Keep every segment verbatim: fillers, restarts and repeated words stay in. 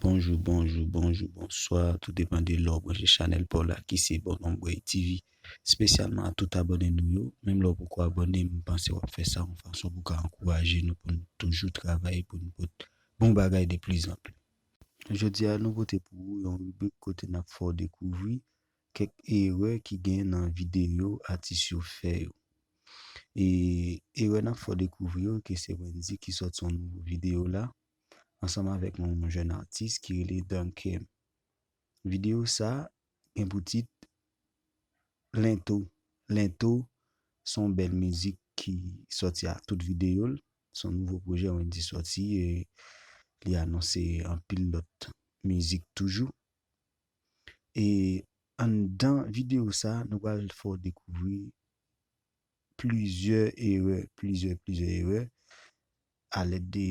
Bonjou, bonjou, bonjou, bonswa. Tou depann de lè w branche chanèl pa w la ki se Bon Nonm Bway TV. Espesyalman a tout abòne nou yo. Menm lè w poko abòne, m panse w ap fè sa yon fason pou w ka ankouraje nou pou n toujou travay pou n pot bon bagay de pli zan pli. Jodi a nou pote pou ou yon ribrik kote n ap fè w dekouvri kèk erè ki gen nan videyo atis yo fè yo. E erè n ap fè w dekouvri yo ke se Wendy ki sòti yon nouvo videyo la ansanm avèk yon jèn atis ki rele Duncan. Videyo sa gen pou tit Lento. Lento se yon bèl mizik ki sòti a tout videyo l. Se yon nouvo pwojè Wendy sòti e li anonse anpil lòt mizik toujou. E anndan videyo sa nou pral fè w dekouvri plizyè erè, plizyè, plizyè erè. Alèd de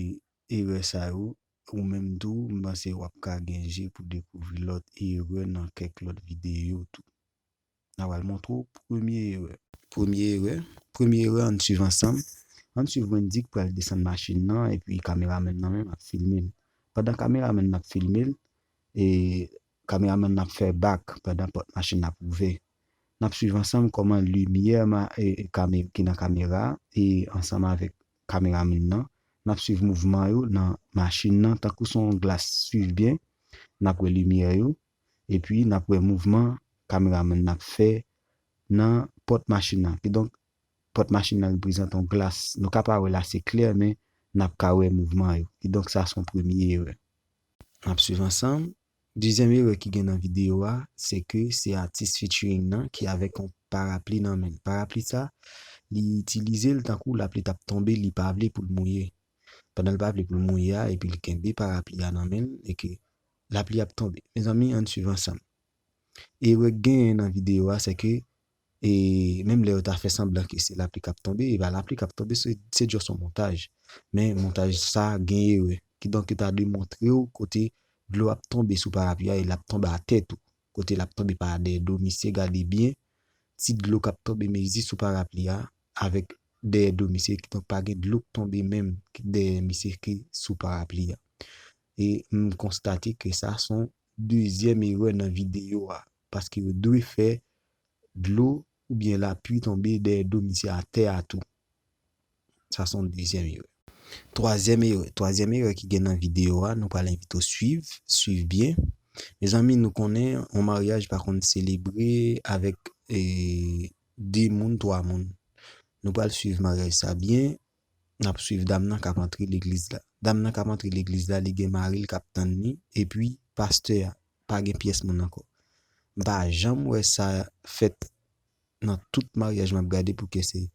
erè sa yo, ou menm tou, m panse w ap ka gen je pou dekouvri lòt erè nan kèk lòt videyo tou. N a pral montre w premye erè. Premye erè, premye erè, ann swiv ansanm. Ann swiv Wendy k pral desann machin nan epi kameramèn nan menm ap filme l. Pandan kameramèn nan ap filme l, e kameramèn nan ap fè bak pandan pòt machin nan ap ouvè. N ap swiv ansanm kòman limyè ma, e, e, kame, ki nan kamera a e ansanm avèk kameramèn nan, n ap swiv mouvman yo nan machin nan tankou se yon glas. Swiv byen, n ap wè limyè yo, epi n ap wè mouvman kameramèn nan ap fè nan pòt machin nan. Kidonk, pòt machin nan reprezante yon glas. Nou ka pa wè l ase klè, men n ap ka wè mouvman yo. Kidonk, sa se yon premye erè. N ap swiv ansanm. Dezyèm erè ki gen nan videyo a, se ke se atis featuring nan ki avèk yon parapli nan men l. Parapli sa, li itilize l tankou lapli t ap tonbe, li pa vle pou l mouye. Pandan l pa vle pou l mouye a, epi l kenbe parapli a nan men l, e ke lapli ap tonbe. Mezanmi, ann swiv ansanm. Erè k genyen nan videyo a, se ke, e, menm lè yo ta fè sanblan ke se lapli k ap tonbe, e pa lapli k ap tonbe, se, se just yon montaj. Men montaj sa gen erè. Kidonk, yo ta dwe montre w kote dlo ap tonbe sou parapli a e l ap tonbe atè tou. Kote l ap tonbe pa dèyè do misye, gade byen, ti dlo k ap tonbe mezi sou parapli a avèk dèyè do misye, kidonk pa gen dlo k tonbe menm dèyè misye ke sou parapli a. E m konstate ke sa se yon dezyèm erè nan videyo a, paske yo dwe fè dlo oubyen lapli tonbe dèyè do misye atè a tou. Sa se yon dezyèm erè. Twazyèm erè, twazyèm erè ki gen nan videyo a, nou pral envite w swiv, swiv byen. Mezanmi, nou konnen yon maryaj pa konn selebre avèk, e, de moun, twa moun. Nou pral swiv maryaj sa byen. N ap swiv dam nan k ap antre legliz la. Dam nan k ap antre legliz la, li gen mari l k ap tann li, epi pastè a, pa gen pyès moun ankò. M pa janm wè sa fèt nan tout maryaj m ap gade pou ke se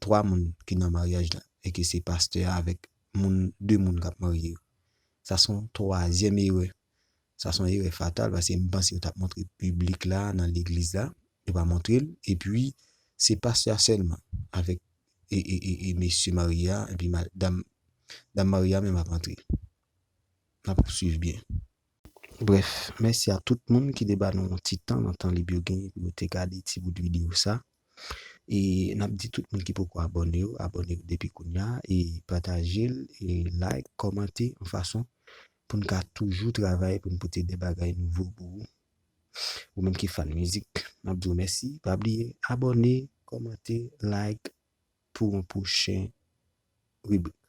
twa moun ki nan maryaj la, e ke se pastè a avèk moun, de moun k ap marye yo. Sa se yon twazyèm erè. Sa se yon erè fatal, paske m panse yo t ap montre piblik la nan legliz la, yo pa montre l, epi se pastè a sèlman avèk, e, e, e, e mesye marye a, epi ma-, dam, dam marye a menm ap antre. N ap swiv byen. Brèf, mèsi a tout moun ki te ba nou yon ti tan nan tan lib yo genyen pou yo te gade ti bout videyo sa. E n ap di tout moun ki poko abòne yo, abòne yo depi kounye a, e pataje l, e like, kòmante, yon fason pou n ka toujou travay pou n pote de bagay nouvo pou ou. Ou menm ki fan mizik, n ap di w mèsi. Pa bliye abòne, kòmante, like pou yon pwochen ribrik.